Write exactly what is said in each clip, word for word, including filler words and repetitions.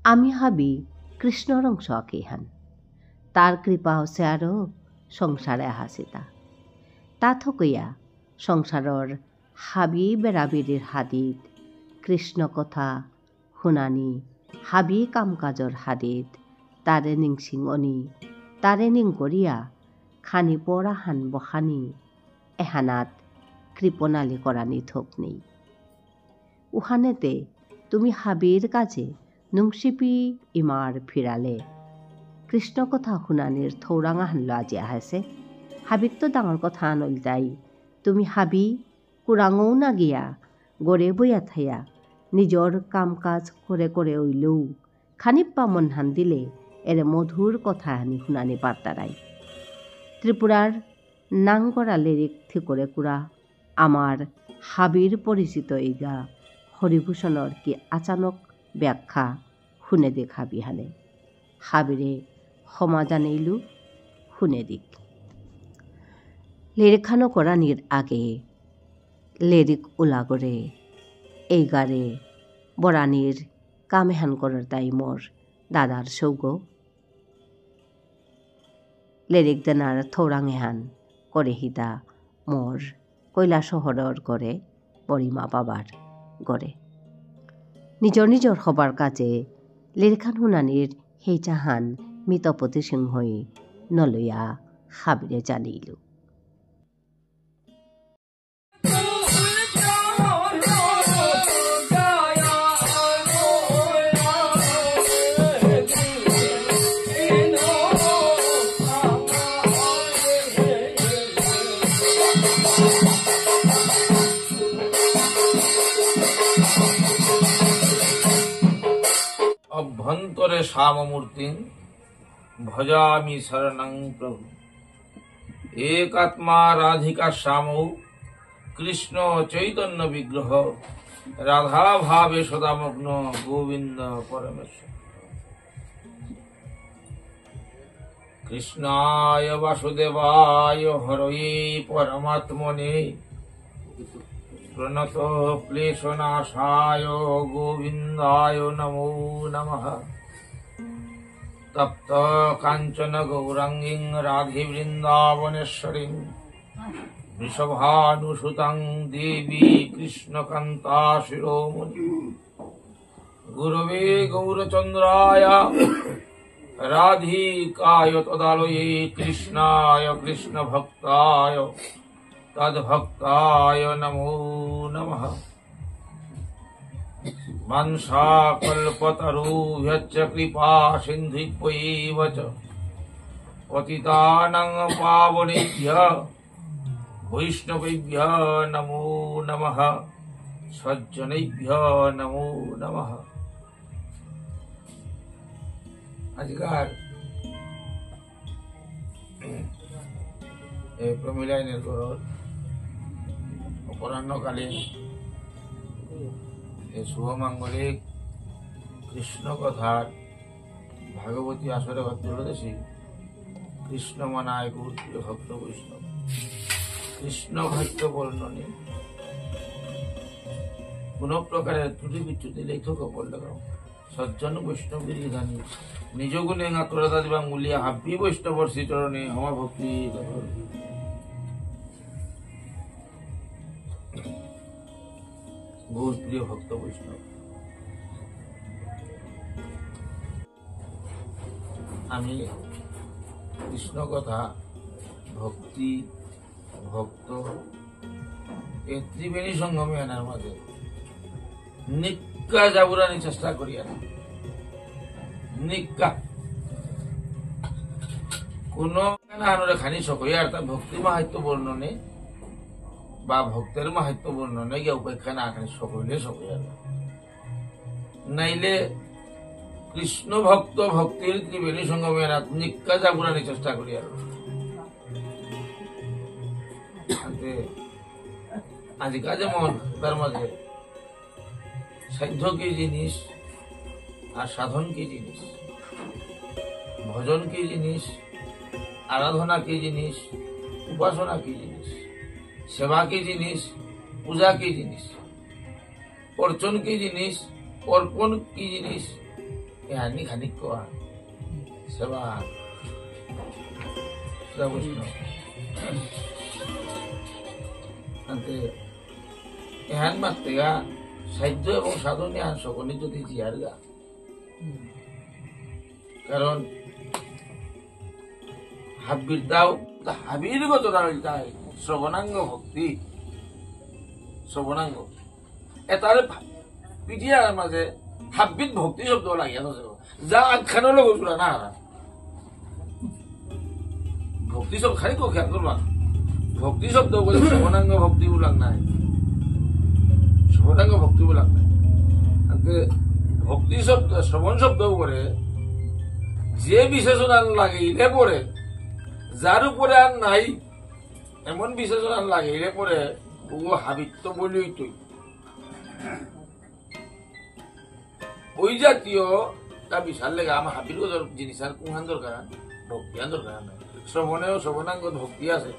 আমি হাবি কৃষ্ণর অংশ আকেইহান। তার কৃপা অসে আরো সংসারে আহাসিতা। তা থকইয়া সংসারর হাবি বেড়াবিড়ির হাদিত কৃষ্ণ কথা হুনানি, হাবি কাম কাজর হাদিত তারে নিংসিং অনি, তারে নিং করিয়া খানি পড়াহান বহানি, এহানাত কৃপণালি করানি থক নেই। উহানেতে তুমি হাবির কাজে নুংসিপি ইমার ফিরালে। কৃষ্ণ কথা হুনানির থৌরাঙ আহানলো আজি আহেসে। হাবিত্ত ডাঙর কথা আনলতাই। তুমি হাবি কুরাঙও না গিয়া, গরে বইয়া থাইয়া, নিজর কাম কাজ করে করে অইলেও, খানিপ্পা মনহান দিলে, এরে মধুর কথা হানি হুনানি পারতারাই। ত্রিপুরার নাঙকরা লেরিক থিকরে কুরা আমার হাবির পরিচিত ইগা হরিভূষণর কি আচানক ব্যাখ্যা হুনে দেখ হাবিহানে। হাবিরে ক্ষমা জানেইলু হুনে দিক। লেরিকহানো করানির আগে লেরিক উলাগরে এইগারে বরানির কামেহান করার দায় মোর দাদার সৌগ। লেরিক দেনার থৌরাঙেহান করে হিতা মোর কৈলাসহরর গরে, বরিমা বাবার গরে। নিজর নিজর হবার কাজে লেরিকহান হুনানির হেইচাহান মিতপতি সিংহই নলয়া হাবিরে জানিলু। অভ্যন্তরে শ্যামমূর্তিং ভজামি শরণং প্রভু। একাত্মা রাধিকা শ্যামৌ কৃষ্ণ চৈতন্য বিগ্রহ। রাধা ভাবে সদা মগ্ন গোবিন্দ পরমেশ্বর। কৃষ্ণায় বাসুদেবায় হরয়ে পরমাত্মনে প্রণত ক্লেশনাশায় গোবিন্দায় নমো নমঃ। তপ্ত কাঞ্চন গৌরাঙ্গীং রাধে বৃন্দাবনেশ্বরীং বৃষভানুসুতাং দেবী কৃষ্ণকান্তা শিরোমণি। গুরবে গৌরচন্দ্রায় রাধিকায় তদালয়ে কৃষ্ণায় কৃষ্ণভক্তায় তদ্ভক্তায় নমো নমঃ। বাঞ্ছাকল্পতরুভ্যশ্চ কৃপাসিন্ধুভ্য এব চ। পতিতানাং পাবনেভ্যঃ বৈষ্ণবেভ্যো নমো নমঃ, সজ্জনেভ্যো নমো নমঃ। আজিকার এই প্রমিলাইনের ঘরত অপরাহ্নকালীন এই শুভমাঙ্গলিক কৃষ্ণ কথার ভাগবতী আসরে ভাগ তুলে দেছি। কৃষ্ণ মানায় গৌর প্রিয় ভক্ত বৈষ্ণব। কৃষ্ণ ভক্ত বর্ণনে কোনো প্রকারের ত্রুটি বিচ্যুতি লেখক বললে গাও। সজ্জন বৈষ্ণব গিরি গানি। নিজ গুণে গাত্র দাদিবাং মূলিয়া হাব্বি বৈষ্ণবর শ্রীচরণে আমার ভক্তি। গৌর প্রিয় ভক্ত বৈষ্ণব, আমি কৃষ্ণ কথা, ভক্তি, ভক্ত, এই ত্রিবেণী সঙ্গমে আনার মাঝে নিকা জাবুরানি চেষ্টা করি আর নিকা কোনো আনরে খানি সকই আর তার ভক্তি মাহাত্ম্য বর্ণনে বা ভক্তের মাহাত্ম্য বর্ণনে গিয়া উপেক্ষা না খানি সকইলে সকই আর। নাইলে কৃষ্ণ ভক্ত ভক্তির ত্রিবেণী সঙ্গমে রাত নিকা জাগুরানি চেষ্টা করি আর। আনতে আজিকা যেমন তার মাঝে সাধ্য কি জিনিস আর সাধন কি জিনিস, ভজন কি জিনিস, আরাধনা কি জিনিস, উপাসনা কি জিনিস, সেবা কি জিনিস, পূজা কি জিনিস, অর্চন কি জিনিস, অর্পণ কি জিনিস, এহানি খানিক কোয়া। সেবা। সেবা বৈষ্ণব। আনতে এহান মাত্তেগা সাধ্য এবং সাধন এহান সকলে যদি জিয়ারগা। কারণ হাব্বির দাও, তা হাবির গজরা হইতাই শ্রবণাঙ্গ ভক্তি। শ্রবণাঙ্গ। এটারে ভা-, পিটিয়ার মাঝে হাব্বিত ভক্তি শব্দ লাগিয়া আছে। যা আখ্যানর লগে জুড়া না হারা। ভক্তি শব্দ খালি কো খেয়াল করবা। ভক্তি শব্দ বলে শ্রবণাঙ্গ ভক্তি বুলাং নাই। শ্রবণাঙ্গ ভক্তি বুলাং নাই। আনতে ভক্তি শব্দ, শ্রবণ শব্দ করে যে বিশেষণ আর লাগাইলে পরে, যার উপরে আর নাই, এমন বিশেষণ আর লাগাইলে পরে, ও হাবিত্ত বলি হইতই। ওই জাতীয় তা বিশাল লেগা আমার হাবির গজর জিনিস আর কোনখান দরকার? ভক্তি আর দরকার নাই। শ্রবণেও শ্রবণাঙ্গ ভক্তি আছে,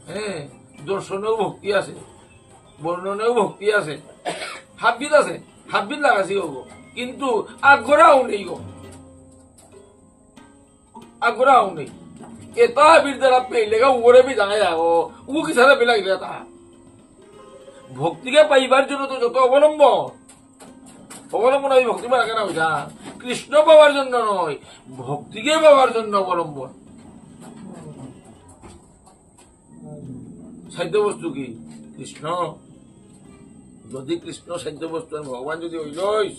হ্যাঁ, দর্শনেও ভক্তি আছে, বর্ণনেও ভক্তি আছে, হাবিত আছে, হাবিত লাগাছি হবো, কিন্তু আগ্রহ নেই গো। আগ্রহ নেই। এতা বিদ্যারা পেইলেগা উগরে বি জানা যাবো। উগো কিসারে বেলা গিলা তা? ভক্তিকে পাইবার জন্য তো যত অবলম্বন। অবলম্বন আমি ভক্তি মারা কেন হইতা? কৃষ্ণ পাওয়ার জন্য নয়, ভক্তিকে পাওয়ার জন্য অবলম্বন। সাধ্য বস্তু কি? কৃষ্ণ। যদি কৃষ্ণ সাধ্য বস্তু আর ভগবান যদি হইলইস,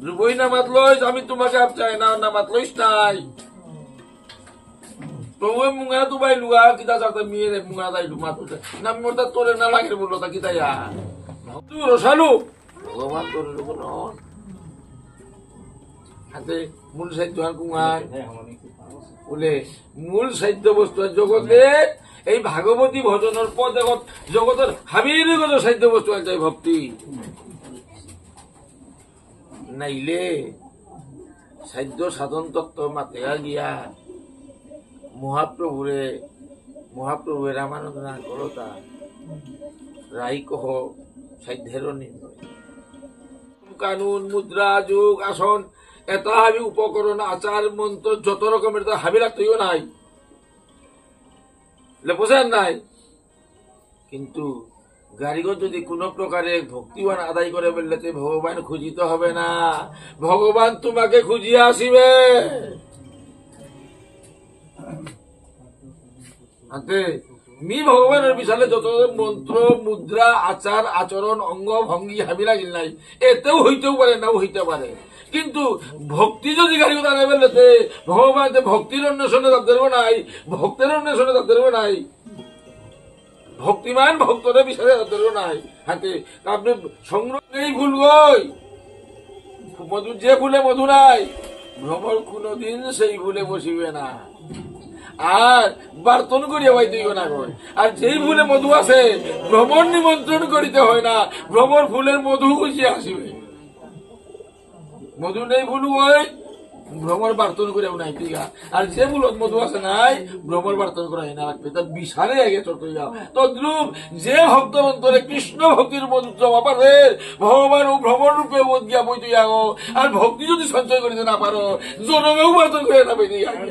ধ্রুবই না মাতলইস, আমি তোমাকে আপ চাই না, না মাতলইস নাই। তবুয়ে মুঙা তো বাই লুয়া, কিতা চাতে মিয়ে রে মুঙা দাই লু মাতুতে। না মোর তা তোরে না লাগে বললো তা কিতা ইয়া? ভক্ত রসালো। ভগবান তোর লোক নন। হাতে মূল সাধ্য আর কুমার। বলে, মূল সাধ্য বস্তু আর জগতে এই ভাগবতী ভজনর পথ এখন জগতের হাবির গত সাধ্য বস্তু আর তাই ভক্তি। নাইলে সাধ্য সাধন তত্ত্ব মাতে গিয়া মহাপ্রভুরে, মহাপ্রভু রামানন্দ না করতা, রাই কহ সাধ্যেরও নির্ণয়। কানুন, মুদ্রা, যোগ, আসন, এতা হাবি উপকরণ, আচার, মন্ত্র, যত রকমের তা হাবি লাগতেও নাই। লেপোসার নাই। কিন্তু গারিগত যদি কোনো প্রকারে ভক্তিবান আদায় করে বললে তো ভগবান খুঁজিতে হবে না, ভগবান তোমাকে খুঁজিয়া আসিবে। আতে মি ভগবানের বিশালে যত মন্ত্র, মুদ্রা, আচার, আচরণ, অঙ্গ, ভঙ্গি হাবি লাগিল নাই, এতেও হইতেও পারে, নাও হইতে পারে। কিন্তু ভক্তি যদি গারিগত আদায় বললে তো ভগবান তো ভক্তির অন্বেষণে তাদের নাই, ভক্তের অন্বেষণে তাদের নাই। ভক্তিমান ভক্তরে বিচারে তাদের নাই। হাতে আপনি সংগ্রহ নেই ভুল গই। মধু, যে ফুলে মধু নাই, ভ্রমর কোনোদিন সেই ফুলে বসিবে না। আর বার্তন করিয়া বাইতেইও না গই। আর যেই ফুলে মধু আছে, ভ্রমর নিমন্ত্রণ করিতে হয় না, ভ্রমর ফুলের মধু খুঁজিয়া আসিবে। মধু নেই ভুলু হয়, ভ্রমর বার্তন করে নাই, ঠিক আছে? আর যে মূলত মধু আছে নাই, ভ্রমর বার্তন করে না লাগবে, তার বিশালে আগে চলতে যাও। তদ্রূপ যে ভক্তর অন্তরে কৃষ্ণ ভক্তির মধু জমা পারে, ভগবান ও ভ্রমর রূপে বোধ গিয়া বইতে যাও। আর ভক্তি যদি সঞ্চয় করিতে না পারো, জনমেও বার্তন করে না বেরিয়ে যাবে।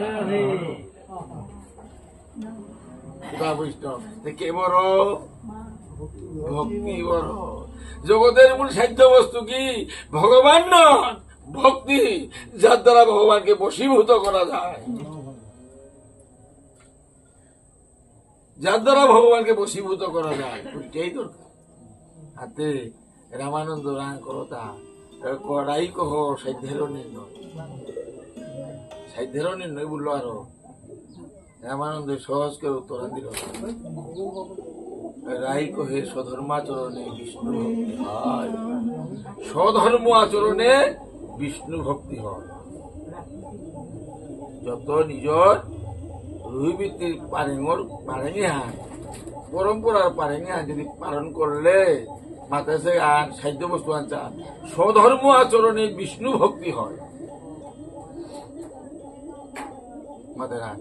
খুদা বৈষ্ণব। তে কে বড়? ভক্তি বড়। জগতের মূল সাধ্য বস্তু কি? ভগবান নন, ভক্তি। যার দ্বারা ভগবানকে বশীভূত করা যায়, যার দ্বারা ভগবানকে বশীভূত করা যায়, ওইটাই দরকার। হাতে রামানন্দ রাঙ করতা, কড়াই কহ সাধ্যেরও নির্ণয়। সাধ্যেরও নির্ণয় বললো আরো। রামানন্দ সহজ করে উত্তর দিল। রাই কহে স্বধর্মাচরণে বিষ্ণু ভক্তি হয়। স্বধর্ম আচরণে বিষ্ণু ভক্তি হয়। যত নিজর রুইবৃত্তির পারেঙর, পারেঙে হান, পরম্পরার পারেঙে হান যদি পালন করলে, মাতাসে আন, সাধ্য বস্তু আন চান, স্বধর্ম আচরণে বিষ্ণু ভক্তি হয়। মাতের আন,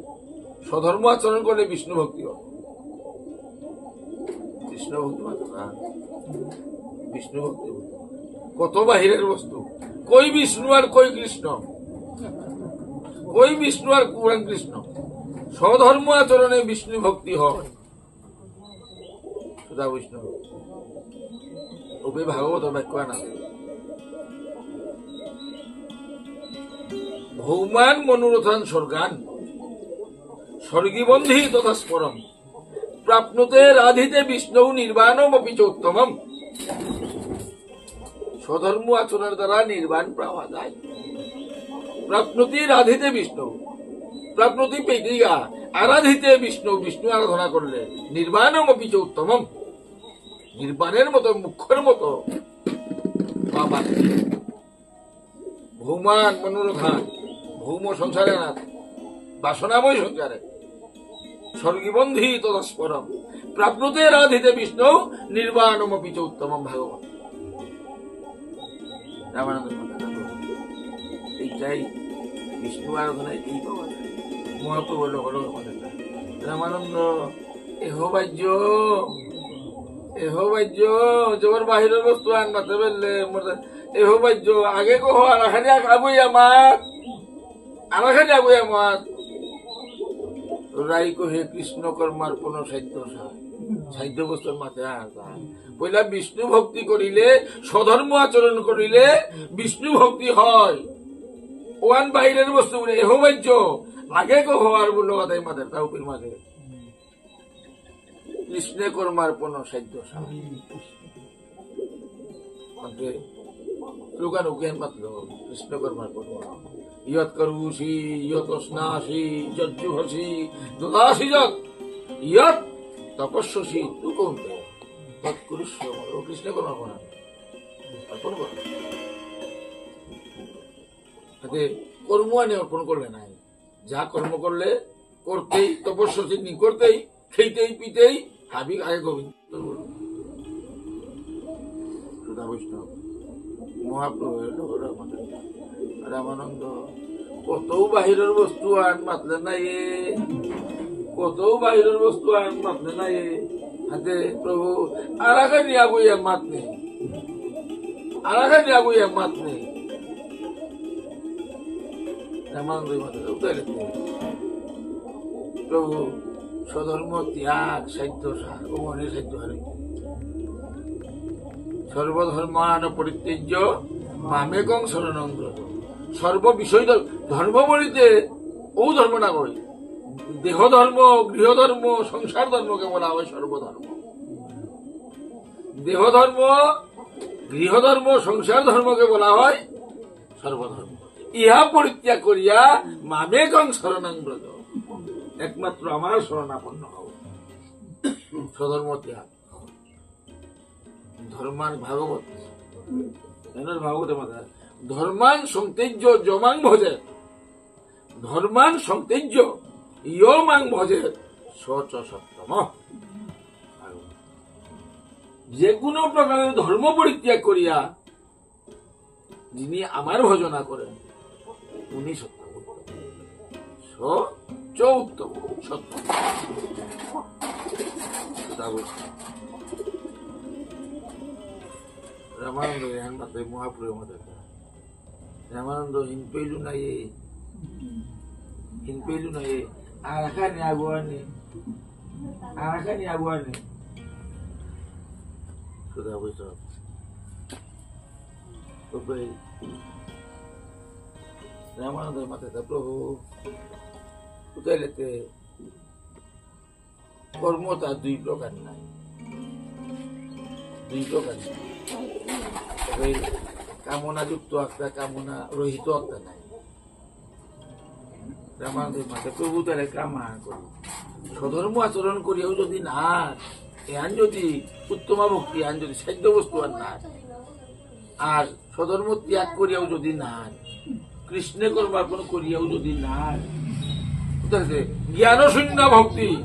স্বধর্ম আচরণ করলে বিষ্ণু ভক্তি হয়। কৃষ্ণ ভক্তি মাতের আন, বিষ্ণু ভক্তি। কত বাহিরের বস্তু, কই বিষ্ণু আর কই কৃষ্ণ? কই বিষ্ণু আর কুরাং কৃষ্ণ? স্বধর্ম আচরণে বিষ্ণু ভক্তি হয়। সুধা বৈষ্ণব। উপে ভাগবত বাক্য আনা। ভৌমান মনোরথান স্বর্গান স্বর্গী বন্ধি তথা স্মরম। প্রাপ্নুতে রাধিতে বিষ্ণু নির্বাণমপি চোত্তমম। স্বধর্ম আচরণের দ্বারা নির্বাণ পাওয়া যায়। প্রাপ্নুতে রাধিতে বিষ্ণু, প্রাপ্নুতে পেতেইগা, আরাধিতে বিষ্ণু, বিষ্ণু আরাধনা করলে নির্বাণমপি চোত্তমম। নির্বাণের মতো, মোক্ষর মতো পাওয়া যায়। ভৌমান মনোরথান, ভৌম সংসারে না, বাসনাময় সংসারে। স্বর্গী বন্ধি তদস্পরম। প্রাপ্নুতে রাধিতে বিষ্ণু নির্বাণমপি চ উত্তমম। ভাগবত। রামানন্দ মহাপ্রভু। এইটাই বিষ্ণু আরাধনায় এই পাওয়া যায়। মহাপ্রভু হলো হলো আমাদের। রামানন্দ, এহ বাহ্য, এহ বাহ্য, জবর বাহিরের বস্তু আন মাতে বেললে, মরতে এহ বাহ্য, আগে কহ, আরাখানি আগ-, আগুইয়া মাত। আরাখানি আগুইয়া মাত। রাই কহে কৃষ্ণ কর্মার্পণ সাধ্য সা-, সাধ্য বস্তুর মাতে আর তা। পয়লা বিষ্ণু ভক্তি করিলে, স্বধর্ম আচরণ করিলে, বিষ্ণু ভক্তি হয়। ওয়ান বাইরের বস্তু বলে, এহ বাহ্য, আগে কহ আর বললো, তাই মাতে, তাও কই মাতে। কৃষ্ণে কর্মার্পণ সাধ্য সা-, মাতে, স্লোগান উকেন মাতলো, কৃষ্ণ কর্মার্পণ। যৎ করোষি, যৎ অশ্নাসি, যৎ জুহোষি, দদাসি যৎ, যৎ তপস্যসি তু কৌন্তেয়, তৎ কুরুষ্ব মম। ও কৃষ্ণ কর্মার্পণ। অর্পণ কর। তাতে কর্ম আনে অর্পণ করলে নাই। যা কর্ম করলে করতেই, তপস্যা তিনি করতেই, খেতেই, পিতেই, হাবি আগে গোবিন্দ। সুধা বৈষ্ণব, মহাপ্রভু এলো রামানন্দ। রামানন্দ, কত বাহিরের বস্তু আন মাতলে নাই, কত বাহিরের বস্তু আন মাতলে নাই। হাতে প্রভু, আরাখানি আগুইয়া মাত নেই। আরাখানি আগুইয়া মাত নেই। রামানন্দ মাতা উতাইলে তো। প্রভু, স্বধর্ম ত্যাগ সাধ্য সা-, ও মনে সাধ্য হারে। সর্বধর্মান পরিত্যজ্য মামেকং শরণং ব্রজ। সর্ব বিষয় ধর-, ধর্ম বলিতে ও ধর্ম না কই। দেহ ধর্ম, গৃহ ধর্ম, সংসার ধর্মকে বলা হয় সর্বধর্ম। দেহ ধর্ম, গৃহ ধর্ম, সংসার ধর্মকে বলা হয় সর্বধর্ম। ইহা পরিত্যাগ করিয়া মামেকং শরণং ব্রজ, একমাত্র আমার শরণাপন্ন হও। স্বধর্ম ত্যাগ। ধর্মান ভাগবত, এনার ভাগবতে মাতা, ধর্মান সংত্যজ্য যো মাং ভজে, ধর্মান সংত্যজ্য যো মাং ভজে, স চ সত্তম। যে কোনো প্রকারের ধর্ম পরিত্যাগ করিয়া যিনি আমার ভজনা করেন, উনি সত্য। স চ উত্তম, সত্য। কথা বলছি। রামানন্দ এহান মাতে মহাপ্রভু মাতে। রামানন্দ হিন পেলু নাই, হিন পেলু নাই। আরাখানি আগুয়ানি, আরাখানি আগুয়ানি। কথা বলছি। তো ভাই, রামানন্দ মাতে তা প্রভু, উতাইলেতে কর্মতা দুই প্রকার নাই, দুই প্রকার নাই। তবে কামনাযুক্ত একটা, কামনা রহিত একটা নাই। রামানন্দ মাতে প্রভু তারে কামনা করি। স্বধর্ম আচরণ করিয়াও যদি না, এহান যদি উত্তমা ভক্তি, এহান যদি সাধ্য বস্তু আর না, আর স্বধর্ম ত্যাগ করিয়াও যদি না, কৃষ্ণে কর্মার্পণ করিয়াও যদি না, তাহলে জ্ঞান শূন্য ভক্তি,